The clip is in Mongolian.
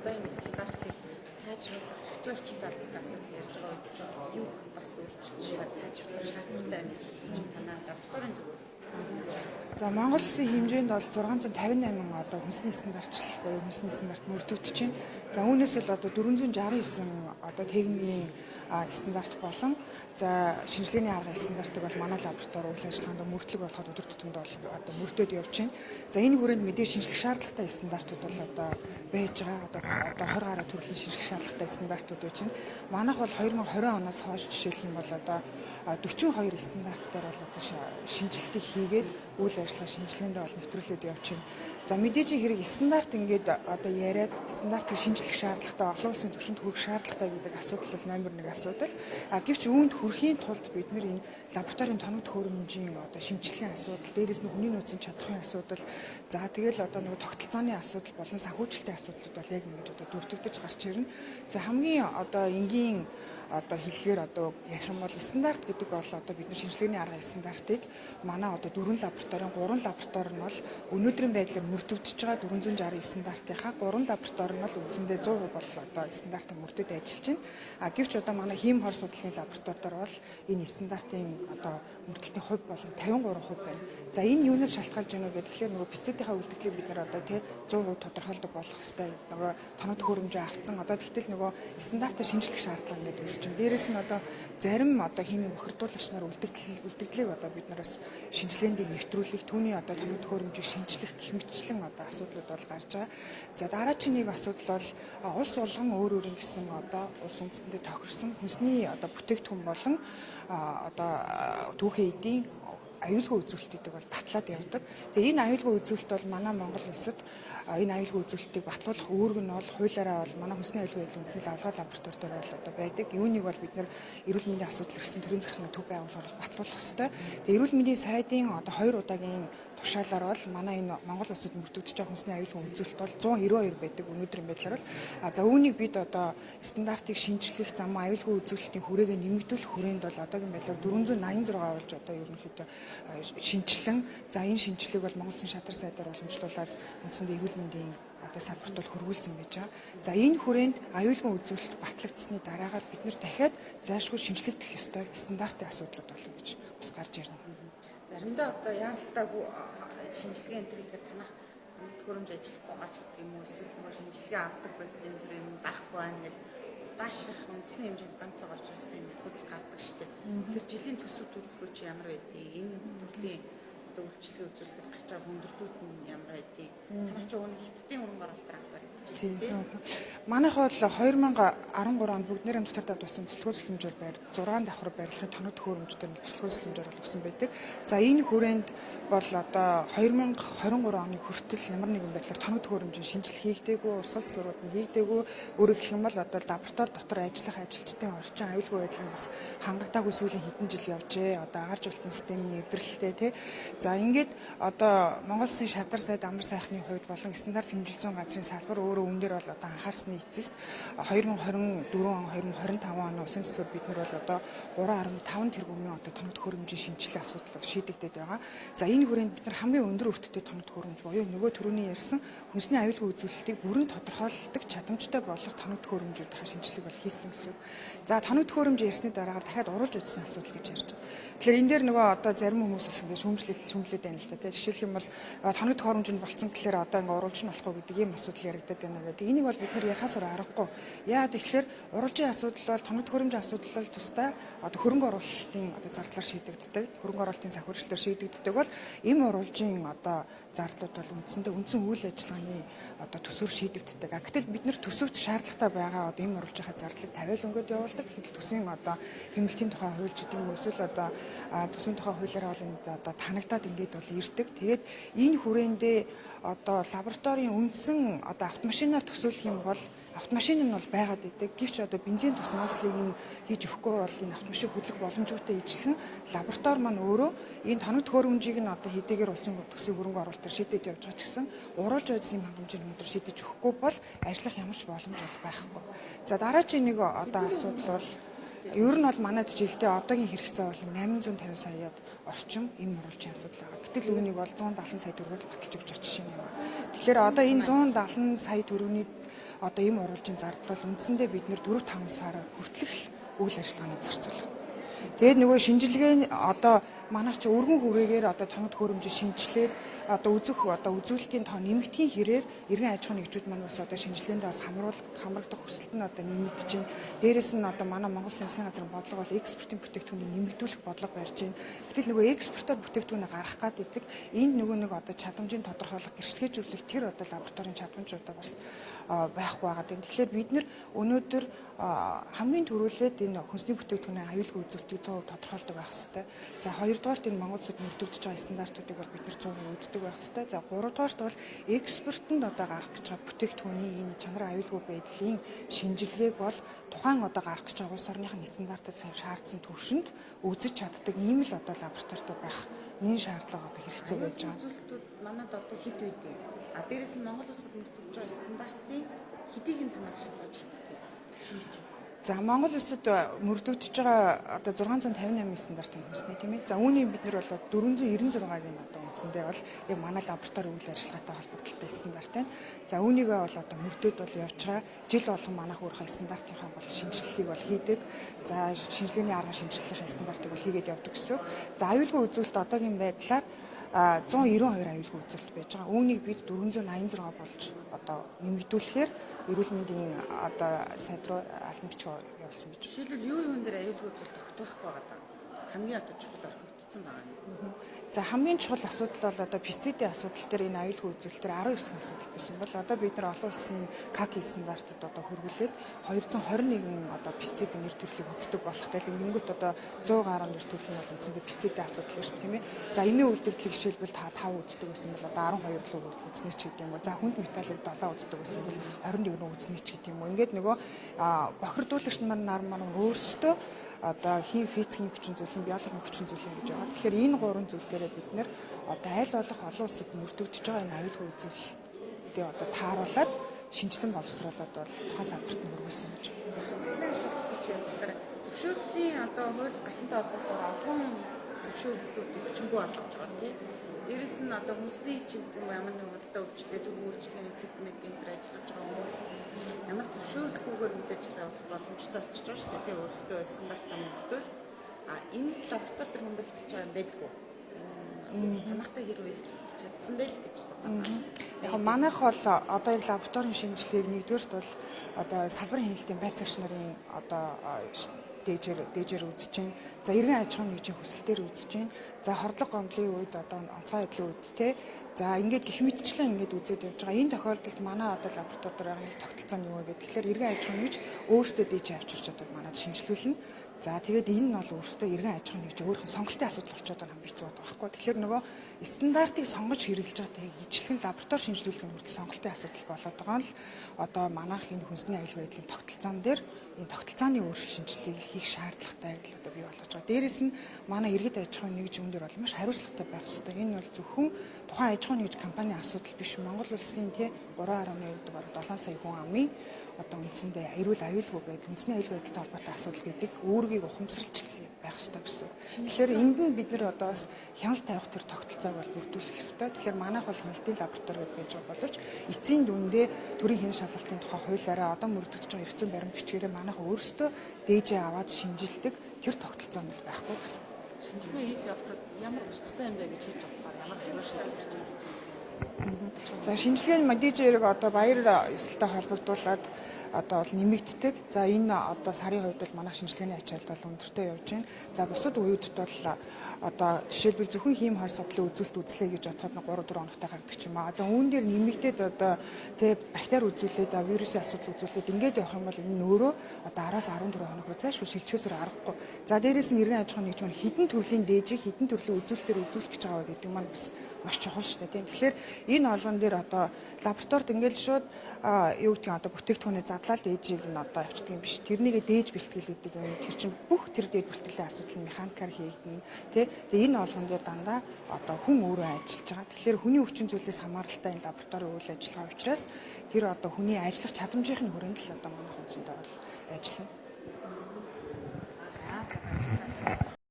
Одоо энэ стандартыг сайжруулах хэцүү орчинд холбоотой асуудал ярьж байгаа үед юу бас өөрчилж сайжруулах шаардлагатай байна гэж үзэж байна танай лабораторийн зүгээс? За, Монгол улсын хэмжээнд бол 658 одоо хүнсний стандартчлал буюу хүнсний стандарт мөрдөгдөж байна. За, үүнээс л одоо 469 одоо техникийн стандарт болон за шинжилгээний аргын стандартыг бол манай лаборатори үйл ажиллагаанд мөрдлөг болоход өдөр тутамд бол одоо мөрдөд явж байна. За, энэ хүрээнд мэдээж шинжлэх шаардлагатай стандартууд бол одоо байж байгаа. Одоо 20 гаруй төрлийн шинжлэх шаардлагатай стандартууд байж байна. Манайх бол 2020 оноос хойш жишээлх юм бол одоо 42 стандарт дээр бол одоо шинжилтийг хийгээд үйл ажиллагаа шинжилгээндээ бол нэвтрүүлээд явж байна. За, мэдээж хэрэг стандарт ингээд одоо яриад стандартыг шинжлэх шаардлагатай, олон улсын түвшинд хүрэх шаардлагатай гэдэг асуудал бол номер 1 асуудал. А гэвч үүнд хүрэхийн тулд бид нэр энэ лабораторийн тоног төхөөрөмжийн одоо шинжилгээний асуудал, дээрээс нь хүний нөөцийн чадхын асуудал, за тэгэл одоо нөгөө тогтолцооны асуудал болон санхүүжилтийн асуудлууд бол яг ингэж одоо дурддаж гарч ирнэ. За, хамгийн одоо энгийн одоо хэллэгээр одоо ярих юм бол стандарт гэдэг бол одоо бид нар шинжилгээний аргын стандартыг манай одоо дөрвөн лабораторийн гурван лаборатори нь бол өнөөдрийн байдлаар мөрдөгдөж байгаа 469 стандартынхаа гурван лаборатори нь бол үндсэндээ 100% бол одоо стандартыг мөрдөд ажиллаж байна. А гэвч одоо манай хийм хор судлалын лаборатори дээр бол энэ стандартын одоо мөрдлөлтийн хувь болон 53% байна. За, энэ юунаас шалтгаалж байна вэ гэхээр нөгөө пестицидийнхаа үлдэгдлийг бид нар одоо тий 100% тодорхойлдог болох ёстой. Нөгөө тоног төхөөрөмжөө авцсан. Одоо тэгтэл нөгөө стандартаар шинжлэх шаардлага ингээд үүсэж байна. Дээрээс нь одоо зарим одоо химийн бохирдуулагч нар үлдэгдлийг одоо бид нар бас шинжилгээнд нэвтрүүлэх, түүний одоо тоног төхөөрөмжийг шинжлэх гэх мэтчлэн одоо асуудлууд бол гарч байгаа. За, дараагийн нэг асуудал бол улс болгон өөр өөр гэсэн одоо улс үндэстэндээ тохирсон хүнсний одоо бүтээгдэхүүн болон одоо түүхэн эдийн аюулгүй үзүүлэлтүүдийг бол батлаад явдаг. Тэгээ энэ аюулгүй үзүүлэлт бол манай Монгол улсад энэ аюулгүй үзүүлэлтийг батлуулах үүрэг нь бол хуулиараа бол манай хүнсний аюулгүй байдлын үндэсний лавлгаа лаборатори дээр бол одоо байдаг. Үүнийг бол бид нэр эрүүл мэндийн асуудал ирсэн төрийн захиргааны төв байгууллагаар батлуулах ёстой. Тэгээ эрүүл мэндийн сайдын одоо хоёр удаагийн тушаалаар бол манай энэ Монгол улсад мөрдөгдөж байгаа хүнсний аюулгүй үзүүлэлт бол 192 байдаг өнөөдрийн байдлаар бол. За, үүнийг бид одоо стандартыг шинжлэх зам аюулгүй үзүүлэлтийн хүрээгээ нэмэгдүүлэх хүрээнд бол одоогийн байдлаар 486 болж одоо ерөнхийдөө шинжилэн, за энэ шинжилгээг бол Монгол Улсын шадар сайдаар уламжлуулаад үндсэндээ эрүүл мэндийн одоо салбарт бол хөрвүүлсэн байж байгаа. За, энэ хүрээнд аюулгүй үзүүлэлт батлагдсаны дараагаар бид нэр дахиад зайлшгүй шинжлэгдэх ёстой стандартын асуудлууд болно гэж бас гарч ирнэ. Заримдаа одоо яаралтай шинжилгээ энэ төр ихээр танах төхөөрөмж ажиллахгүй байгаа ч гэдэг юм уу, эсвэл нөгөө шинжилгээ авдаг байсан юм зүр юм байхгүй байна гэл удаашрах үндсний хэмжээнд ганц цогооч ирсэн юм асуудал гардаг шүү дээ. Тэгэхээр жилийн төсөв төлөвлөгөө чи ямар байдгийг, энэ төрлийн одоо үйлчилгээ үзүүлэхэд гарч байгаа хүндрэлүүд нь ямар байдгийг, танай чи өгөх хиттийн хөрөнгө оруулалтаар авахар үзчихсэн тийм. Манайх бол 2013 онд бүгд нэрээ дотор дадуулсан бүслгүүл зөвлөмжөөр байр 6 давхар барилгын тоног төхөөрөмжтэй бүслгүүл зөвлөмжөөр болгосон байдаг. За, энэ хүрээнд бол одоо 2023 оны хүртэл ямар нэгэн байдлаар тоног төхөөрөмжийн шинжилгээ хийгдээгүй, урсгал засварууд нь хийгдээгүй. Өөрөөр хэлэх юм бол одоо лаборатори дотор ажиллах ажилчдын орчин аюулгүй байдал нь бас хангалтаагүй сүүлийн хэдэн жил явжээ. Одоо агаар жуултын системийн нэвтрэлтэй тий. За, ингээд одоо Монгол Улсын шадар сайд амар сайхны хувьд болон стандарт хэмжил зүйн газрын салбар өөрөө үүн дээр бол одоо анхаарсны эцэст 2024 он, 2025 оны усын төсвөр бид нар бол одоо 3.5 тэрбумын одоо тоног төхөөрөмжийн шинжилгээ асуудал бол шийдэгдээд байгаа. За, энэ хүрээнд бид нар хамгийн өндөр өртөгтэй тоног төхөөрөмж буюу нөгөө түрүүний ярьсан хүнсний аюулгүй үзүүлэлтийг бүрэн тодорхойлдог чадамжтай болох тоног төхөөрөмжүүдийн шинжилгээг бол хийсэн гэсэн үг. За, тоног төхөөрөмж ярьсны дараагаар дахиад уруулж үзсэн асуудал гэж ярьж байгаа. Тэгэхээр энэ дээр нөгөө одоо зарим хүмүүс бас ингээд шүүмжлээд байна л та тий. Жишээлх юм бол тоног төхөөрөмж нь болцсон гэхлээр одоо ингээд уруулж нь болохгүй гэдэг ийм асуудал яригадаад байна гэдэг. Энийг бол бид нар ярихаас өөр аргагүй. Яагаад тэгэхээр уралжийн асуудал бол тоног төхөөрөмжийн асуудал бол тусдаа одоо хөрөнгө оруулалтын одоо зардлаар шийдэгддэг. Хөрөнгө оруулалтын санхүүжилтээр шийдэгддэг бол эм уралжийн одоо зардлууд бол үндсэндээ үндсэн үйл ажиллагааны одоо төсвөр шийдэгддэг. А гэтэл бид нар төсөвт шаардлагатай байгаа одоо эм уралжийнхаа зардлыг тавиал өнгөд явуулдаг. Гэтэл төсвийн одоо хэмнэлтийн тухай хууль гэдэг юм эсвэл одоо төсвийн тухай хуулиараа бол энэ одоо танагдаад ингээд бол ирдэг. Тэгээд энэ хүрээндээ одоо лабораторийн үндсэн одоо автомашинаар төсөөлөх юм бол автомашин нь бол байгаад идэг. Гэвч одоо бензин тус маслыг энэ хийж өгөхгүй бол энэ автомашин хөдлөх боломжгүй ижилхэн лаборатори маань өөрөө энэ тоног төхөөрөмжийг нь одоо хэдийгээр улсын төсвийн хөрөнгө оруулалтаар шийдээд явж байгаа ч гэсэн уруулж байсан хангамжийг өнөөдөр шийдэж өгөхгүй бол ажиллах ямар ч боломж бол байхгүй. За, дараагийн нэг одоо асуудал бол ер нь бол манайд жилдээ одоогийн хэрэгцээ бол 850 саяад орчим эм уруулжийн асуудал байгаа. Гэтэл үүнийг бол 170 сая төгрөгөөр баталж өгч байгаа жишээ юм байна. Тэгэхээр одоо энэ 170 сая төгрөгийн одоо эм уруулжийн зардал бол үндсэндээ бид нэр 4-5 сар хүртэлх үйл ажиллагааны зарцуулах. Тэгээд нөгөө шинжилгээ нь одоо манайх чи өргөн хүрээгээр одоо тоног төхөөрөмжийг шинжилээд одоо үзэх одоо үзүүлэлтийн тоо нэмэгдэхийн хэрээр эргэн аж ахуйн нэгжүүд маань бас одоо шинжилгээнд бас хамрагдах хүсэлт нь одоо нэмэгдэж байна. Дээрээс нь одоо манай Монгол Засгийн газрын бодлого бол экспортын бүтээгдэхүүнийг нэмэгдүүлэх бодлого барьж байна. Гэтэл нөгөө экспортоор бүтээгдэхүүнээ гаргах гад идэг. Энд нөгөө нэг одоо чадамжийн тодорхойлох, гэрчлэгээжүүлэх тэр одоо лабораторийн чадамжуудаа бас байхгүй байгаа. Тэгэхээр бид нэр өнөөдөр хамгийн түрүүлээд энэ хүнсний бүтээгдэхүүний аюулгүй үзүүлэлтийг 100% тодорхойлдог байх хэрэгтэй. За хоёрдугаарт энэ Монгол улсад мөрдөгдөж байгаа стандартуудыг бол бид нэр 100% үздэг байх хэрэгтэй. За гуравдугаарт бол экспортод одоо гарах гэж байгаа бүтээгдэхүүний энэ чанарын аюулгүй байдлын шинжилгээг бол тухайн одоо гарах гэж байгаа улс орныхын стандартад шаардсан түвшинд үзэж чаддаг ийм л одоо лабораторитой байх нэн шаардлага одоо хэрэгцээ байж байгаа. Үзүүлэлтүүд манад одоо хэд үйдээ? А дээрэс нь Монгол улсад мөрдөгдөж байгаа стандартын хэдийг нь танаар шалгаж чаддаг шинжилж чаддаг. За Монгол улсад мөрдөгдөж байгаа одоо 658 стандарт хүмүүстний тийм ээ. За үүний бид нар бол 496-ыг нь одоо үндсэндээ бол яг манай лаборатори үйл ажиллагаатай холбогдлолтой стандарт байна. За үүнийгээ бол одоо мөрдөд бол явж байгаа. Жил болгон манайх өөрийнхөө стандартынхаа бол шинжилгээг бол хийдэг. За шинжилгээний арга шинжилгээний стандартыг бол хийгээд явдаг гэсэн. За аюулгүй үзүүлэлт одоогийн байдлаар 192 аюулгүй үзүүлэлт байж байгаа. Үүнийг бид 486 болж одоо нэмэгдүүлэхээр эрүүл мэндийн одоо сайд руу албан бичиг явуулсан гэж. Жишээлбэл юу юун дээр аюулгүй үзүүлэлт тогтвохгүй байгаа даа. Хамгийн одоо чухал орхигдсон байгаа юм. За хамгийн чухал асуудал бол одоо пестицидийн асуудал дээр энэ аюулгүй үзүүлэлт дээр 19 асуудал байсан бол одоо бид нар олон улсын КАК стандартад одоо хөрвүүлээд 221 одоо пестицидийн нэр төрлийг үздэг болохтой л ингэнгүүт одоо 100 гаруй нэр төрлийн бол үндсэндээ пестицидийн асуудал ирж тийм ээ. За эмийн үлдэгдлийг жишээлбэл та 5 үздэг байсан бол одоо 12 руу үзнэ ч гэдэг юм уу. За хүнд металлыг 7 үздэг байсан бол 21 рүү үзнэ ч гэдэг юм уу. Ингээд нөгөө бохирдуулагч нар нар маань өөрсдөө одоо хим физикийн хүчин зүйлэн, биологийн хүчин зүйлэн гэж байгаа. Тэгэхээр энэ гурван зүйл дээрээ бид нэр одоо аль болох олон улсад мөрдөгдөж байгаа энэ аюулгүй үзүүлэлтээ одоо тааруулаад шинжилэн боловсруулад бол тухайн салбарт нь хөрвүүлсэн гэж. Бизнес асуулт явуулахаар зөвшөөрлийн одоо хууль гарсантай холбоотойгоор олон зөвшөөрлүүд хүчингү олгож байгаа тийм. Дээрэс нь одоо хүнсний чимтэн ямар нэг худалдаа өвчлөлт, төв үйлчлэгийн цэд мэд энэ төр ажиллаж байгаа хүмүүс ямар зөвшөөрлөхгүйгээр үйл ажиллагаа явуулах боломжтой болчихж байгаа шүү дээ. Тэгээ өөрсдөө стандартаа мөрдөл. А энэ лаборатори дээр хүндрэлтэж байгаа юм байдгүй. Танахтай хэрвээ илэрхийлж чадсан бэ л гэж байна. Яг манайх бол одоо яг лабораторийн шинжилгээг нэгдүгээрт бол одоо салбарын хяналтын байцаагч нарын одоо дээжээр үзэж байна. За эргэн аж ахуйн нэгжийн хүсэлтээр үзэж байна. За хордлого гомдлын үед одоо онцгой байдлын үед те. За ингээд гих мэтчлэн ингээд үзээд явж байгаа. Энэ тохиолдолд манай одоо лаборатори дээр байгаа нэг тогтолцоо нь юу вэ гэхээр тэгэхээр эргэн аж ахуйн нэгж өөрсдөө дээжээ авчирч одоо манад шинжилүүлнэ. За тэгээд энэ нь бол өөрсдөө эргэн аж ахуйн нэгж өөрийнх нь сонголтын асуудал болчиход байгаа юм хэцүү байгаа байхгүй. Тэгэхээр нөгөө стандартыг сонгож хэрэглэж байгаатай ижилхэн лаборатори шинжилүүлэх нь хүртэл сонголтын асуудал болоод байгаа нь л одоо манайх энэ хүнсний аюулгүй байдлын тогтолцоон дээр энэ тогтолцооны өөрчлөлт шинжилгээг хийх шаардлагатай гэж одоо бий болгож байгаа. Дээрээс нь манай иргэд аж ахуйн нэгж үүн дээр бол маш хариуцлагатай байх ёстой. Энэ бол зөвхөн тухайн аж ахуйн нэгж компани асуудал биш. Монгол улсын тий 3.1 бараг 7 сая хүн амын одоо үндсэндээ эрүүл аюулгүй байдал, үндэсний аюулгүй байдалтай холбоотой асуудал гэдэг үүргийг ухамсарлж байх ёстой гэсэн. Тэгэхээр энд нь бид нэр одоо бас хяналт тавих тэр тогтолцоог бол бүрдүүлэх ёстой. Тэгэхээр манайх бол хяналтын лаборатори гэж байж байгаа боловч эцсийн дүндээ төрийн хяналт шалгалтын тухай хуулиараа одоо мөрдөгдөж байгаа эрх зүйн баримт бичгээрээ манайх өөрсдөө дээжээ аваад шинжилдэг тэр тогтолцоо нь бол байхгүй гэсэн. Шинжилгээ хийх явцад ямар уцтай юм бэ гэж хэлж болохоор ямар хариу шийдэл гарч ирсэн? За шинжилгээний модижерыг одоо баяр ёслолтой холбогдуулаад одоо бол нэмэгддэг. За энэ одоо сарын хувьд бол манай шинжилгээний ачаалал бол өндөртэй явж байна. За бусад үеүүдэд бол одоо жишээлбэл зөвхөн хийм хор судлалын үзүүлэлт үзлээ гэж бодоход 3-4 хоногтой гардаг ч юм аа. За үүн дээр нэмэгдээд одоо тэ бактери үзүүлээд вирусын асуудал үзүүлээд ингээд явах юм бол энэ нь өөрөө одоо 10-аас 14 хоног руу зайлшгүй шилжихээс өөр аргагүй. За дээрээс нь эргэн аж ахуйн нэгж маань хідэн төрлийн дээжийг хідэн төрлийн үзүүлэлтээр үзүүлэх гэж байгаа гэдэг маань бас маш чухал шүү дээ тийм. Тэгэхээр энэ олгон дээр одоо лабораторид ингээл шууд юу гэдгийг одоо бүтээгдэхүүнээ задлал дээжийг нь одоо авчдаг юм биш. Тэрнийгээ дээж бэлтгэл гэдэг юм. Тэр чинь бүх тэр дээд бэлтгэлийн асуудал нь механикаар хийгдэнэ тий. Тэгээ энэ олгон дээр дандаа одоо хүн өөрөө ажиллаж байгаа. Тэгэхээр хүний хүчин зүйлээс хамааралтай энэ лабораторийн үйл ажиллагаа учраас тэр одоо хүний ажиллах чадамжийн хүрээнд л одоо манай хүнсэнд бол ажиллана. За баярлалаа.